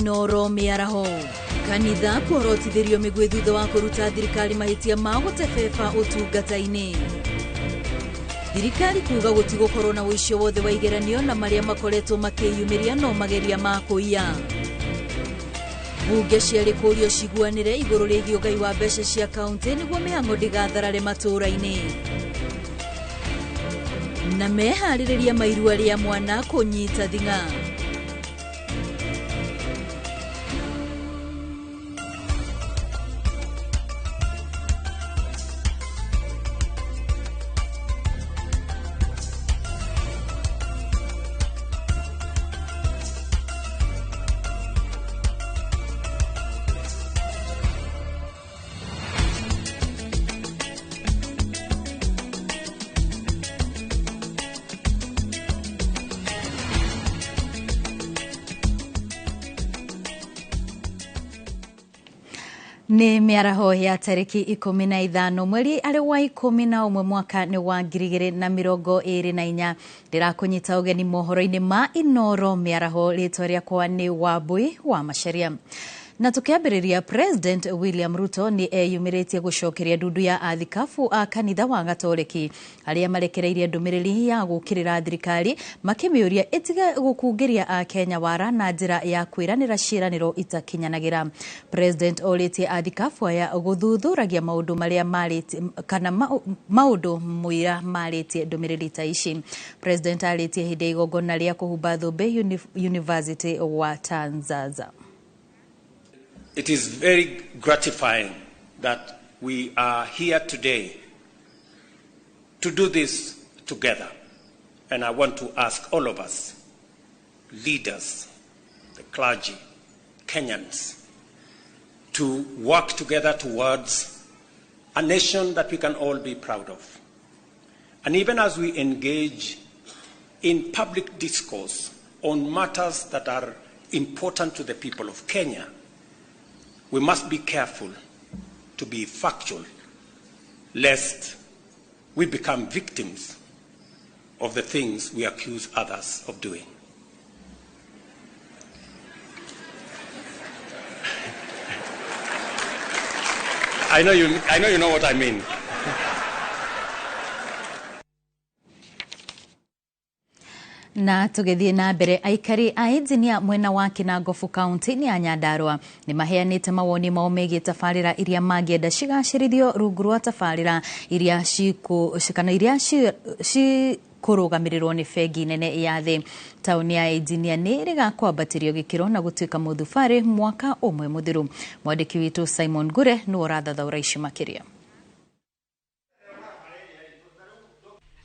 Inooro mĩaraho. Kanitha kuorotithĩrio mĩguĩ thutha wa kũruta thirikari mahĩtia ma gũtebeba ũtungata-inĩ. Thirikari kuga gũtigũkorwo na ũici wothe wa igeranio na marĩa makoretwo makĩyumĩria no mageria ma kũiya. Bunge ciarĩ kũrio ciguanĩre igũrũ rĩgiĩ ũgai wa mbeca cia kaunti nĩguo mĩhang'o ndĩgatharare matũũra-inĩ. Na meharĩrĩria ma irua rĩa mwana kũnyita thing'a. Nĩ mĩaraho ya tarĩki 15 mweri arĩ wa 11 mwaka nĩ wa 2024. Ndĩrakũnyita ũgeni mohoro-inĩ ma Inooro mĩaraho. Rĩtwa rĩakwa nĩ Wambui wa Macharia. Na tukiambĩrĩria, President William Ruto nĩ eyumĩrĩtie gũcokeria ndundu ya athikabu a kanitha wa Gatoreki arĩa marekereirie ndũmĩrĩri ya gũkĩrĩra thirikari makĩmĩũria ĩtige gũkungĩria Akenya wara na njĩra ya kwĩranĩra ciĩranĩro itakinyanagĩra. President orĩtie athikabu aya gũthuthuragia maũndũ marĩa marĩtie kana maũndũ mũira marĩtie ndũmĩrĩri ta ici. President arĩtie hĩndĩ ya igongona rĩa kũhumba thũmbĩ University wa Tanzania. It is very gratifying that we are here today to do this together. And I want to ask all of us, leaders, the clergy, Kenyans, to work together towards a nation that we can all be proud of. And even as we engage in public discourse on matters that are important to the people of Kenya, we must be careful to be factual, lest we become victims of the things we accuse others of doing. I know you know what I mean. Na tũgĩthiĩ na mbere, aikari a injinia mwena wa Kinangofu kaunti-inĩ ya Nyandarua nĩ maheanĩte mawoni mao megiĩ tabarĩra iria mangĩenda cigacĩrithio rungu rwa tabarĩra iria cikũrũgamĩrĩrwo nĩ bengi nene ya thĩ. Taũni ya injinia nĩ ĩrĩgakwambatĩrio gĩkĩro na gũtuĩka mũthubarĩ mwaka ũmwe mũthiru. Mwandĩki witũ Simon Ngure nĩwe ũrathathaũra ici makĩria.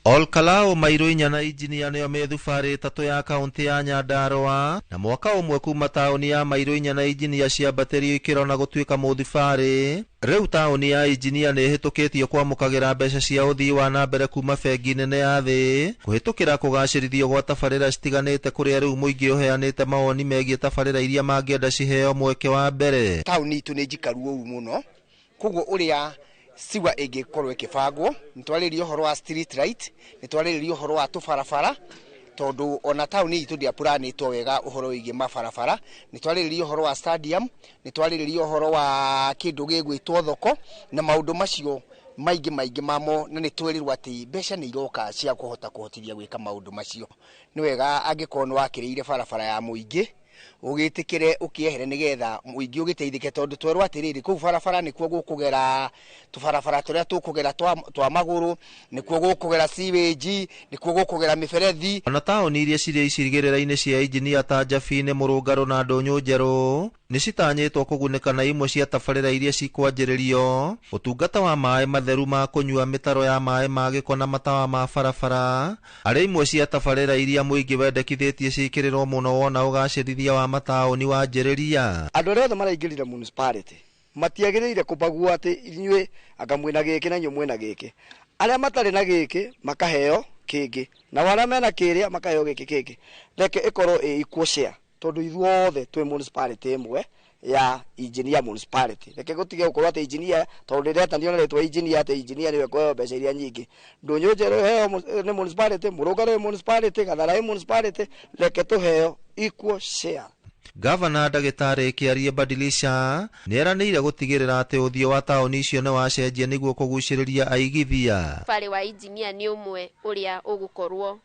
Olkalou Mairũ inya na injinia nĩo mĩthubarĩ 3 ya kaunti ya Nyandarua na mwaka ũmwe kuma taũni ya Mairũ inya na injinia ciambatĩrio ikĩro na gũtuĩka mũthubarĩ. Rĩu taũni ya injinia nĩ ĩhĩtũkĩtio kwamũkagĩra mbeca cia ũthii wa na mbere kuma bengi nene ya thĩ kũhĩtũkĩra kũgacĩrithio gwa tabarĩra citiganĩte kũrĩa rĩu mũingĩ ũheanĩte mawoni megiĩ tabarĩra iria mangĩenda ciheo mweke wa mbere. Taũni itũ nĩ njikaru ũru mũno, koguo ũrĩa siwa ĩngĩkorwo ĩkĩbangwo nĩtwarĩrĩria ũhoro wa street light, nĩtwarĩrĩria ũhoro wa tũbarabara tondũ ona taũni itũ ndĩapuranĩtwo wega ũhoro wĩgiĩ mabarabara, nĩtwarĩrĩria ũhoro wa stadium, nĩtwarĩrĩria ũhoro wa kĩndũ gĩgwĩtwo thoko na maũndũ macio maingĩ maingĩ mamo, na nĩtwerirwo atĩ mbeca nĩ iroka cia kũhota kũhotithia gwĩka maũndũ macio. Nĩ wega angĩkorwo nĩwakĩrĩire barabara ya mũingĩ ũgĩtĩkĩre ũkĩehere nĩgetha mũingĩ ũgĩteithĩke, tondũ twerwo atĩrĩrĩ kũu barabara nĩkuo gũkũgera tũbarabara tũrĩa tũkũgera twa magũrũ, nĩkuo gũkũgera sewage, nĩkuo gũkũgera mĩberethi. Ona taũni iria cirĩ icigĩrĩra-inĩ cia injinia ta Njabini, Mũrũngarũ na Ndũnyũ Njerũ nĩ citanyĩtwo kũgunĩka na imwe cia tabarĩra iria cikwanjĩrĩrio, ũtungata wa maĩ matheru ma kũnyua, mĩtaro ya maĩ ma gĩko na matawa ma barabara, arĩ imwe cia tabarĩra iria mũingĩ wendekithĩtie ciĩkĩrĩrwo mũno wona ũgacĩrithia wa mataũni wanjĩrĩria. Andũ arĩa othe maraingĩrire municipality matiagĩrĩire kũbagua atĩ inyuĩ anga mwĩna gĩkĩ na inyuĩ mwĩna gĩkĩ. Arĩa matarĩ na gĩkĩ makaheo kĩngĩ, na arĩa mena kĩrĩa makaheo gĩkĩ kĩngĩ. Reke ĩkorwo ĩ equal share, tondũ ithuothe twĩ municipality ĩmwe ya engineer municipality. Reke gũtige gũkorwo atĩ engineer, tondũ ndĩretanio na rĩtwa engineer atĩ engineer nĩwe kũheo mbeca iria nyingĩ. Ndũnyũ Njerũ ĩheo nĩ municipality, Mũrũngarũ ĩ municipality, Gathara ĩ municipality, reke tũheo equal share. Gavana ndagĩtarĩ Kĩarie Badilisha nĩeranĩire gũtigĩrĩra atĩ ũthiũ wa taũni icio nĩ wacenjia nĩguo kũgucĩrĩria aigithia. Barĩ wa engineer nĩ ũmwe ũrĩa ũgũkorwo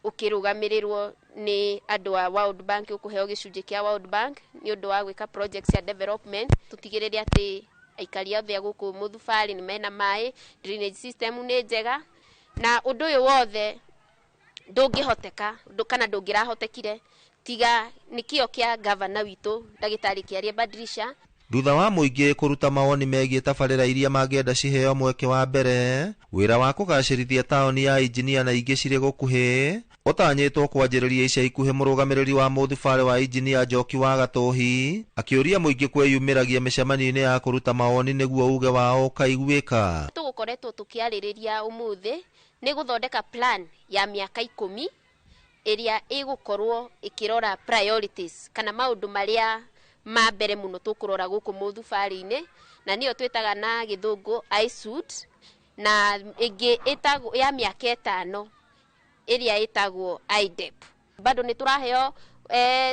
ũkĩrũgamĩrĩrwo nĩ andũ a World Bank, ũkũheo gĩcunjĩ kĩa World Bank nĩ ũndũ wa gwĩka projects cia development. Tũtigĩrĩre atĩ aikari othe a gũkũ Mũthubarĩ nĩ mena maĩ, drainage system nĩ njega, na ũndũ ũyũ wothe ndũngĩhoteka kana ndũngĩrahotekire tiga nĩ kĩo kĩa gavana witũ ndagĩtarĩ Kĩarie Badilisha. Thutha wa mũingĩ kũruta mawoni megiĩ tabarĩra iria mangĩenda ciheo mweke wa mbere, wĩra wa kũgacĩrithia taũni ya injinia na ingĩ cirĩ gũkuhĩ ũtanyĩtwo kwanjĩrĩria ica ikuhĩ. Mũrũgamĩrĩri wa mũthubarĩ wa injinia Njoki wa Gatũhi akĩũria mũingĩ kwĩyumĩragia mĩcemanio-inĩ ya kũruta mawoni nĩguo uge wao ũkaiguĩka. Tũgũkoretwo tũkĩarĩrĩria ũmũthĩ nĩ gũthondeka plan ya mĩaka 10 ĩrĩa ĩgũkorwo ĩkĩrora priorities kana maũndũ marĩa ma mbere mũno tũkũrora gũkũ mũthubarĩ-inĩ, na nĩyo twĩtaga na gĩthũngũ ISUT, na ĩngĩ ĩtagwo ya mĩaka 5 ĩrĩa ĩtagwo IDEP. Bado nĩ tũraheo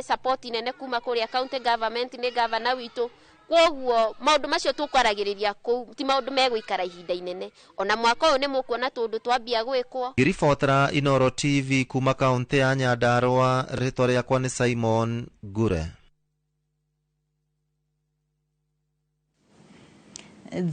support nene kuma kũrĩa county government nĩ gavana witũ, kwoguo maũndũ macio tũkwaragĩrĩria kũu ti maũndũ megũikara ihinda inene. Ona mwaka ũyũ nĩ mũkuona tũndũ twambia gwĩkwo. Ngĩribotera Inooro TV kuma kaũntĩ ya Nyandarũa, rĩtwa rĩakwa nĩ Simon Ngure.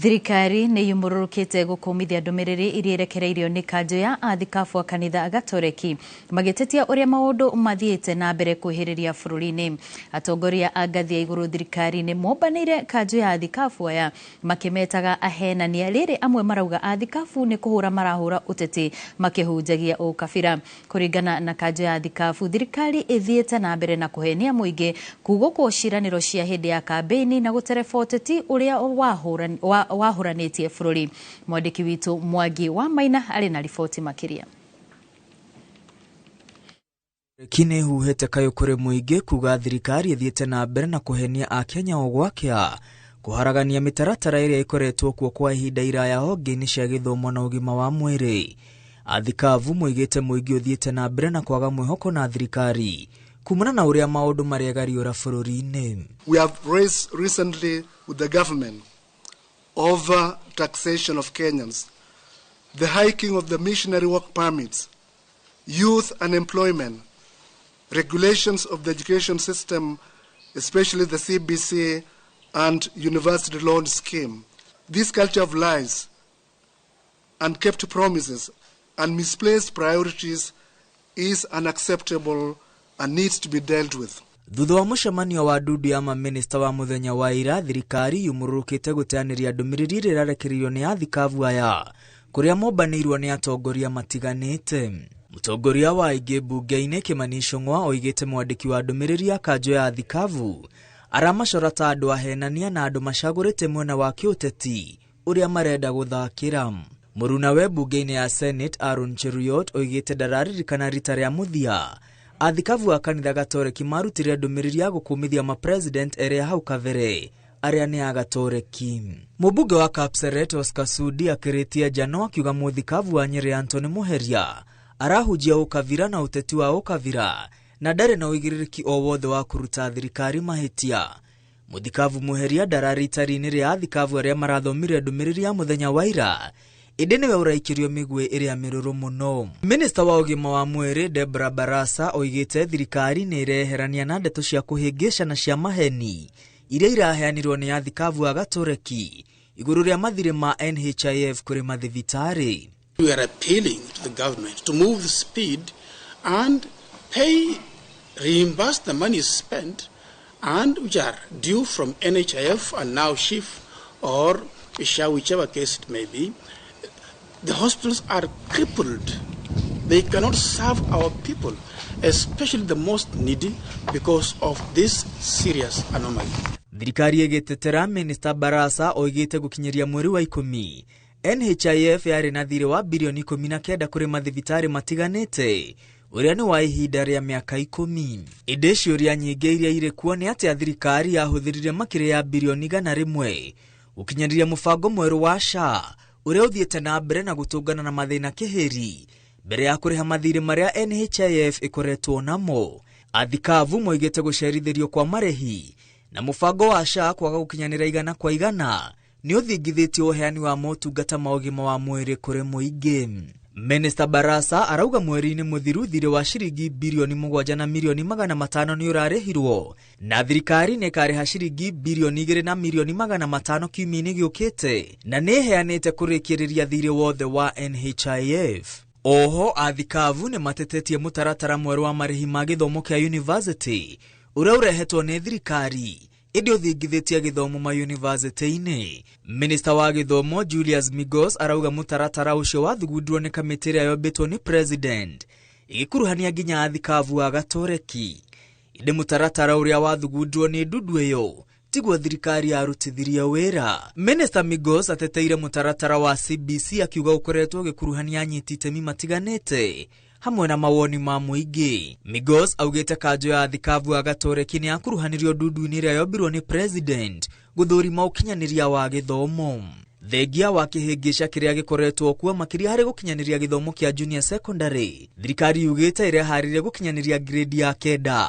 Thirikari nĩ yumũrũrũkĩte gũkũmithia ndũmĩrĩri iria irekereirio nĩ kanjũ ya athikabu a kanitha Gatoreki magĩtetia ũrĩa maũndũ mathiĩte na mbere kwĩhĩrĩria bũrũri-inĩ. Atongoria a ngathĩ ya igũrũ thirikari-inĩ mombanĩire kanjũ ya athikabu aya makĩmetaga ahenania, rĩrĩ amwe marauga athikabu nĩ kũhũra marahũra ũteti makĩhunjagia ũkabira. Kũringana na kanjũ ya athikabu, thirikari ĩthiĩte na mbere na kũhenia mũingĩ kugũkwo ciĩranĩro cia hĩndĩ ya kambĩini na gũtereba ũteti ũrĩa wahũranĩtie bũrũri. Mwandĩki witũ Mwangi wa Maina arĩ na riboti makĩria. Kini huhete kayũ kũrĩ mũingĩ kuga thirikari ĩthiĩte na mbere na kũhenia akenya o gwakĩa kũharagania mĩtaratara ĩrĩa ĩkoretwo kuo kwa ihinda iraya honge-inĩ cia gĩthomo na ũgima wa mwĩrĩ. Athikabu moigĩte mũingĩ ũthiĩte na mbere na kwaga mwĩhoko na thirikari kumana na ũrĩa maũndũ maregariũra bũrũri-inĩ. We have raised recently with the government over taxation of Kenyans, the hiking of the missionary work permits, youth unemployment, regulations of the education system, especially the CBC and university loan scheme. This culture of lies, unkept promises, and misplaced priorities is unacceptable and needs to be dealt with. Thutha wa mũcemanio wa ndundu ya mamĩnĩsta wa mũthenya wa ira, thirikari yumũrũrũkĩte gũteanĩria ndũmĩrĩri ĩrĩa ĩrarekereirio nĩ athikabu aya kũrĩa mombanĩirwo nĩ atongoria matiganĩte. Mũtongoria wa aingĩ mbunge-inĩ Kĩmani Ichung'wa oigĩte mwandĩki wa ndũmĩrĩri ya kanjũ ya athikabu aramacora ta andũ ahenania na andũ macagũrĩte mwena wa kĩũteti ũrĩa marenda gũthakĩra. Mũrunawe mbunge-inĩ ya Senate Aaron Cheruiyot oigĩte ndararirikana rita rĩa mũthia athikabu a kanitha Gatoreki marutire ndũmĩrĩri ya gũkũmithia mapresident erĩa hau kabere arĩa nĩ a Gatoreki. Mũmbunge wa Kapseret Oscar Sudi akĩrĩtie njano akiuga mũthikabu wa Nyĩrĩ Anthony Muheria arahunjia ũkabira na ũteti wa ũkabira na ndarĩ na ũigĩrĩrĩki o wothe wa kũruta thirikari mahĩtia. Mũthikabu Muheria ndararĩ itari-inĩ rĩa athikabu arĩa marathomire ndũmĩrĩri ya mũthenya wa ira, ĩndĩ nĩwe ũraikĩrio mĩguĩ ĩrĩa mĩrũrũ mũno. Minista wa ũgima wa mwĩrĩ Debra Barasa oigĩte thirikari nĩ ĩreherania na ndeto cia kũhĩngĩca na cia maheni iria iraheanirwo nĩ athikabu a Gatoreki igũrũ rĩa mathirĩ ma NHIF kũrĩ mathibitarĩ. We are appealing to the government to move the speed and pay, reimburse the money spent and which are due from NHIF and now SHIF or SHA, whichever case it may be. The hospitals are crippled. They cannot serve our people, especially the most needy, because of this serious anomaly. Thirikari ĩgĩtetera Minister Barasa oigĩte gũkinyĩria mweri wa 10 NHIF yarĩ na thirĩ wa birioni 19 kũrĩ mathibitarĩ matiganĩte ũrĩa nĩ wa ihinda rĩa mĩaka 10. Ĩndĩ ciũria nyingĩ iria irĩ kuo nĩ atĩa thirikari yahũthĩrire makĩria ya birioni 100 gũkinyanĩria mũbango mwerũ wa SHA ũrĩa ũthiĩte na mbere na gũtũngana na mathĩna kĩhĩri mbere ya kũrĩha mathirĩ marĩa NHIF ĩkoretwo namo. Athikabu moigĩte gũcerithĩrio kwa marĩhi na mũbango wa SHA kwaga gũkinyanĩra igana kwa igana nĩ ũthingithĩtie ũheani wa motungata ma ũgima wa mwĩrĩ kũrĩ mũingĩ. Minister Barasa arauga mweri-inĩ mũthiru thirĩ wa ciringi birioni 7 na mirioni 500 nĩ ũrarĩhirwo na thirikari nĩ ĩkarĩha ciringi birioni 2 na mirioni 500 kiumia-inĩ gĩũkĩte na nĩ ĩheanĩte kũrĩkĩrĩria thirĩ wothe wa NHIF. Oho athikabu nĩ matetetie mũtaratara mwerũ wa marĩhi ma gĩthomo kĩa university ũrĩa ũrehetwo nĩ thirikari ĩndĩ ũthingithĩtie gĩthomo ma university-inĩ. Minister wa gĩthomo Julius Migos arauga mũtaratara ũcio wathugundirwo nĩ kamĩtĩ ĩrĩa yombĩtwo nĩ president ĩgĩkuruhania nginya athikabu a Gatoreki. Ĩndĩ mũtaratara ũrĩa wathugundirwo nĩ ndundu ĩyo tiguo thirikari yarutithirie wĩra. Minister Migos ateteire mũtaratara wa CBC akiuga ũkoretwo ũgĩkuruhania anyiti itemi matiganĩte hamwe na mawoni ma mũingĩ. Migos augĩte kanjo ya athikabu a Gatoreki nĩ yakuruhanirio ndundu-inĩ ĩrĩa yombirwo nĩ president gũthũrima ũkinyanĩria wa gĩthomo. Thengia wa kĩhĩngĩca kĩrĩa gĩkoretwo kuo makĩria harĩ gũkinyanĩria gĩthomo kĩa junior secondary, thirikari yugĩte ĩreharĩrie gũkinyanĩria grade ya 9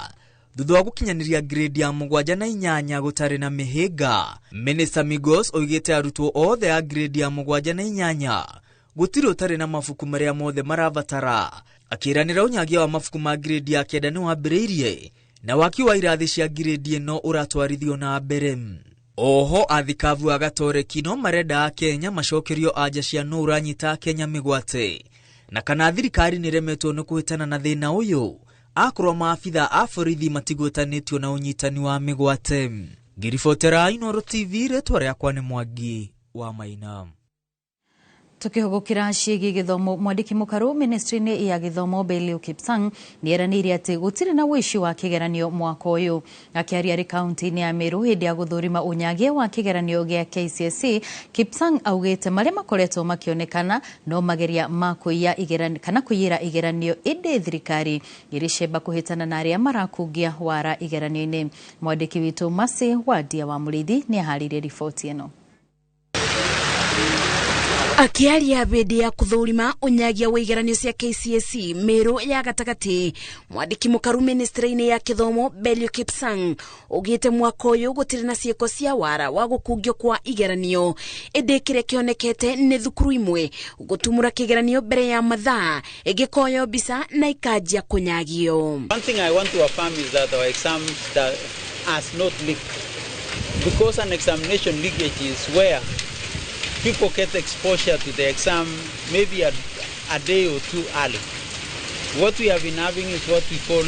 thutha wa gũkinyanĩria grade ya 7 na 8 gũtarĩ na mĩhĩnga. Minister Migos oigĩte arutwo othe a grade ya 7 na 8 gũtirĩ ũtarĩ na mabuku marĩa mothe marabatara. Akĩranĩra ũnyagia wa mabuku ma grade ya 9 nĩ wambĩrĩirie na waki wa irathi cia grade ĩno ũratwarithio na mbere. Oho athikabu a Gatoreki no marenda Akenya macokerio anja cia nũ ũranyita Akenya mĩgwate na kana thirikari nĩremetwo nĩ kũhĩtana na thĩna ũyũ akorwo maabitha a borithi matigwetanĩtio na ũnyitani wa mĩgwate. Ngĩribotera Inooro TV, rĩtwa rĩakwa nĩ Mwangi wa Maina. Tukihugukira ciĩgiĩ gĩthomo, mwandĩki mũkaru ministry-inĩ ya gĩthomo Belio Kipsang nĩeranĩire atĩ gũtirĩ na ũici wa kĩgeranio mwaka ũyũ. Akĩaria arĩ kaunti-inĩ ya Meru hĩndĩ ya gũthũrima ũnyagia wa kĩgeranio gĩa KCSE, Kipsang augĩte marĩa makoretwo makĩonekana no mageria ma kũiya igeranio kana kũiyĩra igeranio, ĩndĩ thirikari ĩrĩ cemba kũhĩtana na arĩa marakungia wara igeranio-inĩ. Mwandĩki witũ Mercy Wadia wa Mũrĩithi nĩaharĩirie riboti ĩno. Akiaria hĩndĩ ya kũthũrima ũnyagia wa igeranio cia KCSE Meru ya gatagatĩ, mwandĩki mũkaru ministry-inĩ ya gĩthomo Belio Kipsang ugĩte mwaka ũyũ gũtirĩ na ciĩko cia wara wa gũkungio kwa igeranio, ĩndĩ kĩrĩa kĩonekete nĩ thukuru imwe gũtumũra kĩgeranio mbere ya mathaa ĩgĩkoywo mbica na ikanjia kũnyagio. One thing I want to affirm is that our exams that has not leaked, because an examination leakage is where people get exposure to the exam maybe a day or two early. What we have been having is what we call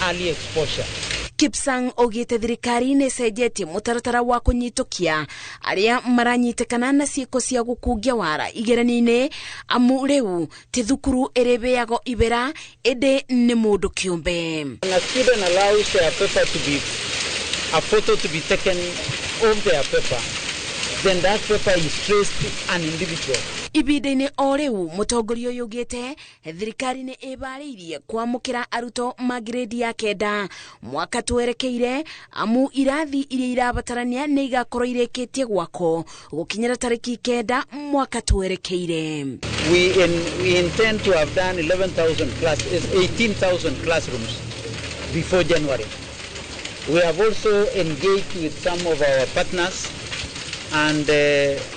early exposure. Kipsang augĩte thirikari nĩ ĩcenjetie mũtaratara wa kũnyitũkia arĩa maranyitĩkana na ciĩko cia gũkungia wara igeranio-inĩ, amu rĩu ti thukuru ĩrĩbĩagwo ibera ĩndĩ nĩ mũndũ kĩũmbe. When a student allows their paper to be, a photo to be taken of their paper, then that paper is traced to an individual. Ibinda-inĩ o rĩu mũtongoria ũyũ augĩte thirikari nĩ ĩbarĩirie kwamũkĩra arutwo ma grade ya 9 mwaka twerekeire, amu irathi iria irabatarania nĩ igakorwo irĩkĩtie gwakwo gũkinyĩra tarĩki 9 mwaka twerekeire. We intend to have done 11,000 class, 18,000 classrooms before January. We have also engaged with some of our partners, and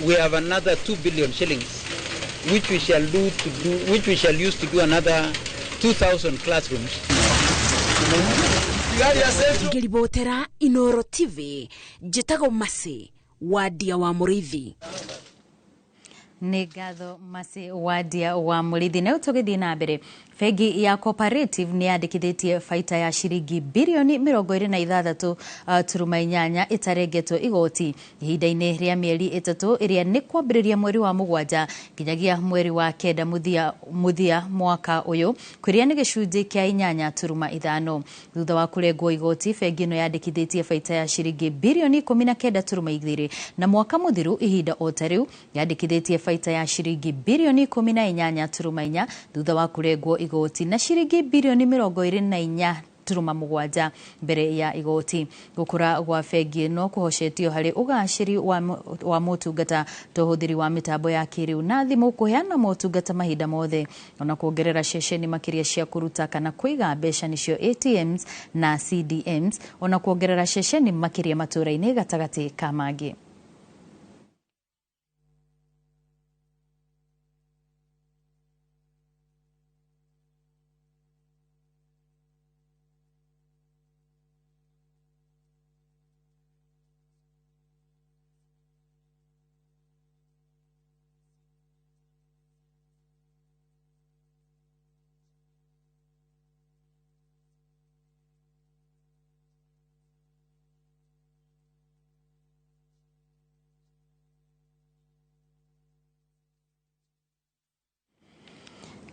we have another 2 billion shillings, which we shall do to do, which we shall use to do another 2,000 classrooms. Ngĩribotera Inooro TV, njĩtagwo Mercy Wadia wa Mũrĩithi. Nĩ ngatho Mercy Wadia wa Mũrĩithi. Na rĩu tũgĩthiĩ na mbere, bengi ya Cooperative nĩ yandĩkithĩtie baita ya ciringi birioni 26.8 ĩtarengetwo igoti ihinda-inĩ rĩa mĩeri 3 ĩrĩa nĩ kwambĩrĩria mweri wa 7 nginyagia mweri wa 9 mũthia mwaka ũyũ, kũrĩa nĩ gĩcunjĩ kĩa 8.5. Thutha wa kũrengwo igoti, bengi ĩno yandĩkithĩtie baita ya ciringi birioni 19.2 na mwaka mũthiru ihinda o ta rĩu yandĩkithĩtie baita ya ciringi birioni 18.4 thutha wa kũrengwo igoti na ciringi birioni 24 turuma 7 mbere ya igoti. Gukura gwa bengi ĩno kũhocetio harĩ ũgacĩri wa motungata ta ũhũthĩri wa mĩtambo ya kĩrĩu na thimũ kũheana motungata mahinda mothe ona kuongerera ceceni makĩria cia kũruta kana kũiga mbeca nĩcio ATMs na CDMs ona kuongerera ceceni makĩria matũra-inĩ gatagatĩ ka mangĩ.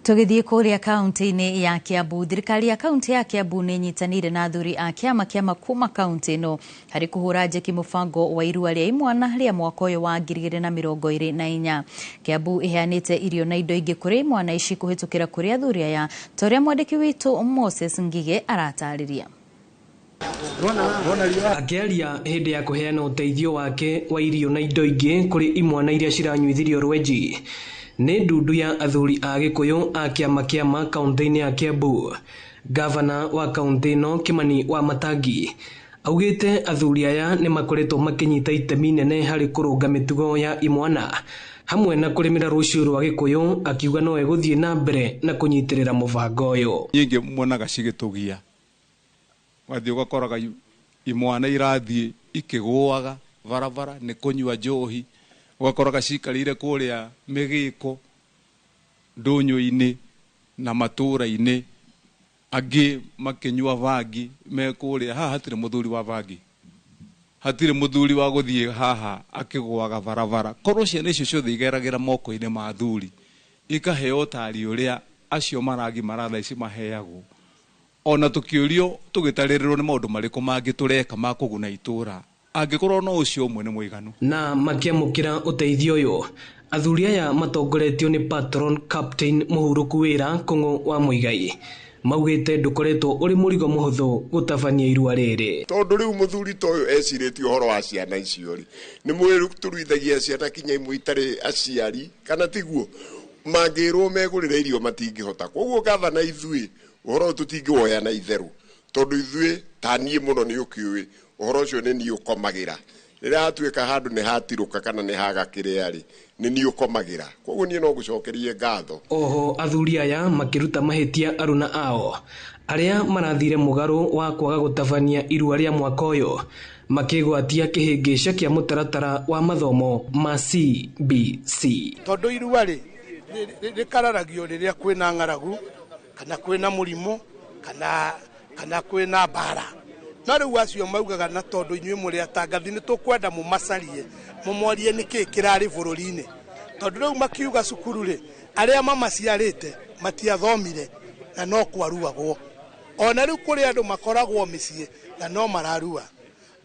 Tũgĩthiĩ kũrĩa kaunti-inĩ ya Kiambu, thirikari ya kaunti ya Kiambu nĩ ĩnyitanĩire na athuri a kĩama kĩa kuma kaunti ĩno harĩ kũhũra njeki mũbango wa irua rĩa imwana rĩa mwaka ũyũ wa 2024. Kiambu ĩheanĩte irio na indo ingĩ kũrĩ imwana ici kũhĩtũkĩra kũrĩ athuri aya ta ũrĩa mwandĩki witũ Moses Ngige aratarĩria. Akĩaria hĩndĩ ya kũheana ũteithio wake wa irio na indo ingĩ kũrĩ imwana iria ciranyuithirio rwenji nĩ ndundu ya athuri a Gĩkũyũ a kĩama kĩa kaunti-inĩ ya Kiambu. Gavana wa kaunti ĩno Kimani wa Matangi augĩte athuri aya nĩ makoretwo makĩnyita itemi nene harĩ kũrũnga mĩtugo ya imwana hamwe na kũrĩmĩra rũciũ rwa Gĩkũyũ, akiuga no egũthiĩ na mbere na kũnyitĩrĩra mũbango ũyũ. Nyingĩ muonaga cigĩtũgia wathiĩ ũgakoraga imwana irathiĩ ikĩgũaga barabara nĩ kũnyua njohi, ũgakoraga cikarĩire kũrĩa mĩgĩko ndũnyũ-inĩ na matũra-inĩ, angĩ makĩnyua bangi me kũrĩa. Haha hatirĩ mũthuri wa bangi, hatirĩ mũthuri wa gũthiĩ haha akĩgũaga barabara. Korwo ciana icio ciothe igeragĩra moko-inĩ ma athuri ikaheo ũtari ũrĩa acio maragimara thaa ici maheagwo, ona tũkĩũrio tũgĩtarĩrĩrwo nĩ maũndũ marĩkũ mangĩ tũreka ma kũguna itũra, angĩkorwo no ũcio ũmwe nĩ mũiganu. Na makĩamũkĩra ũteithio ũyũ, athuri aya matongoretio nĩ patron Captain Mũhurũku Wĩra Kũng'ũ wa Mũigai maugĩte ndũkoretwo ũrĩ mũrigo mũhũthũ gũtabania irua rĩrĩ. Tondũ rĩu mũthuri ta ũyũ ecirĩtie ũhoro wa ciana icio rĩ, nĩ mwĩrĩ tũruithagia ciana kinya imwe itarĩ aciari kana tiguo, mangĩrwo megũrĩre irio matingĩhota. Koguo gavana ithuĩ ũhoro ũyũ tũtingĩwoya na itherũ, tondũ ithuĩ ta niĩ mũno nĩ ũkĩũĩ ũhoro ũcio nĩ niĩ ũkomagĩra. Rĩrĩa hatuĩka handũ nĩ hatirũka kana nĩ haga kĩrĩa rĩ, nĩ niĩ ũkomagĩra. Koguo niĩ no ngũcokerie ngatho. Oho athuri aya makĩruta mahĩtia aruna ao arĩa marathire mũgarũ wa kwaga gũtabania irua rĩa mwaka ũyũ, makĩgwatia kĩhĩngĩca kĩa mũtaratara wa mathomo ma CBC. Tondũ irua rĩ rĩkararagio rĩrĩa kwĩna ng'aragu kana kwĩna mũrimũ kana kwĩna mbara. No rĩu acio maugaga na tondũ inyuĩ mũrĩ atangathi nĩ tũkwenda mũmacarie mũmorie nĩkĩ kĩrarĩ bũrũri-inĩ, tondũ rĩu makiuga cukuru rĩ, arĩa mamaciarĩte matiathomire na no kwaruagwo. Ona rĩu kũrĩ andũ makoragwo mĩciĩ na no mararua.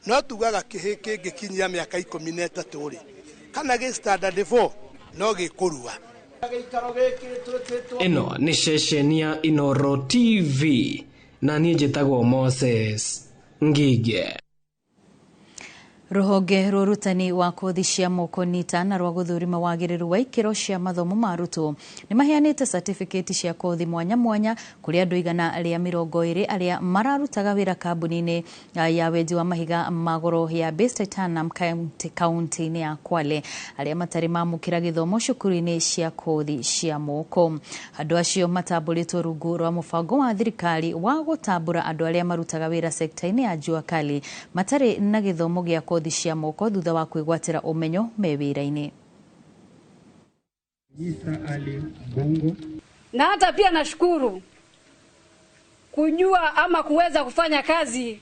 No tugaga kĩhĩ kĩngĩkinyia mĩaka 13 rĩ, kana gĩ standard 4 no gĩkũrua. Ĩno nĩ ceceni ya Inoro TV na niĩ njĩtagwo Moses Ngige. Rũhonge rwa ũrutani wa kothi cia moko NITA na rwa gũthũrima wagĩrĩru wa ikĩro cia mathomo ma arutwo nĩ maheanĩte certificate cia kothi mwanya mwanya kũrĩ andũ 120 arĩa mararutaga wĩra kambuni-inĩ ya wenji wa mahiga ma goro ya Base Titanium kaunti-inĩ ya Kwale, arĩa matarĩ mamũkĩra gĩthomo cukuru-inĩ cia kothi cia moko. Andũ acio matambũrĩtwo rungu rwa mũbango wa thirikari wa gũtambũra andũ arĩa marutaga wĩra sekta-inĩ ya jua kali matarĩ na gĩthomo gĩa kothi cia moko thutha wa kwĩgwatĩra ũmenyo me wĩra-inĩ. Na hata pia nashukuru kujua ama kuweza kufanya kazi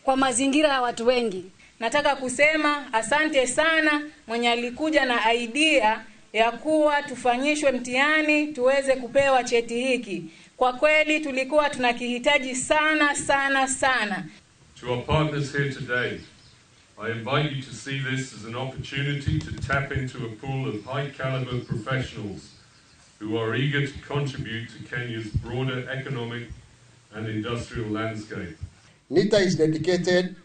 kwa mazingira ya watu wengi. Nataka kusema asante sana mwenye alikuja na idea ya kuwa tufanyishwe mtihani tuweze kupewa cheti hiki. Kwa kweli tulikuwa tunakihitaji sana sana sana. To our partners here today, I invite you to see this as an opportunity to tap into a pool of high-caliber professionals who are eager to contribute to Kenya's broader economic and industrial landscape. NITA is dedicated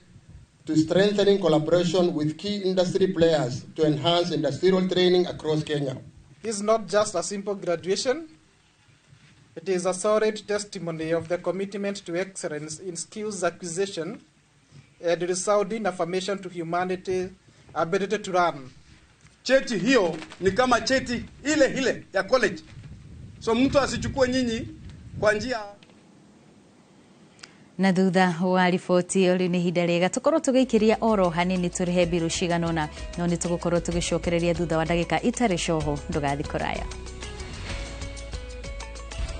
to strengthening collaboration with key industry players to enhance industrial training across Kenya. This is not just a simple graduation. It is a solid testimony of the commitment to excellence in skills acquisition and resounding affirmation to humanity ability to learn. Cheti hiyo ni kama cheti ile ile ya college, so mtu asichukue nyinyi kwa njia. Na thutha wa riboti ĩyo, rĩu nĩ ihinda rĩega tũkorwo tũgĩikĩria oro hanini tũrĩhe mbiru cigana ũna, no nĩ tũgũkorwo tũgĩcokereria thutha wa ndagĩka itarĩ coho. Ndũgathi kũraya.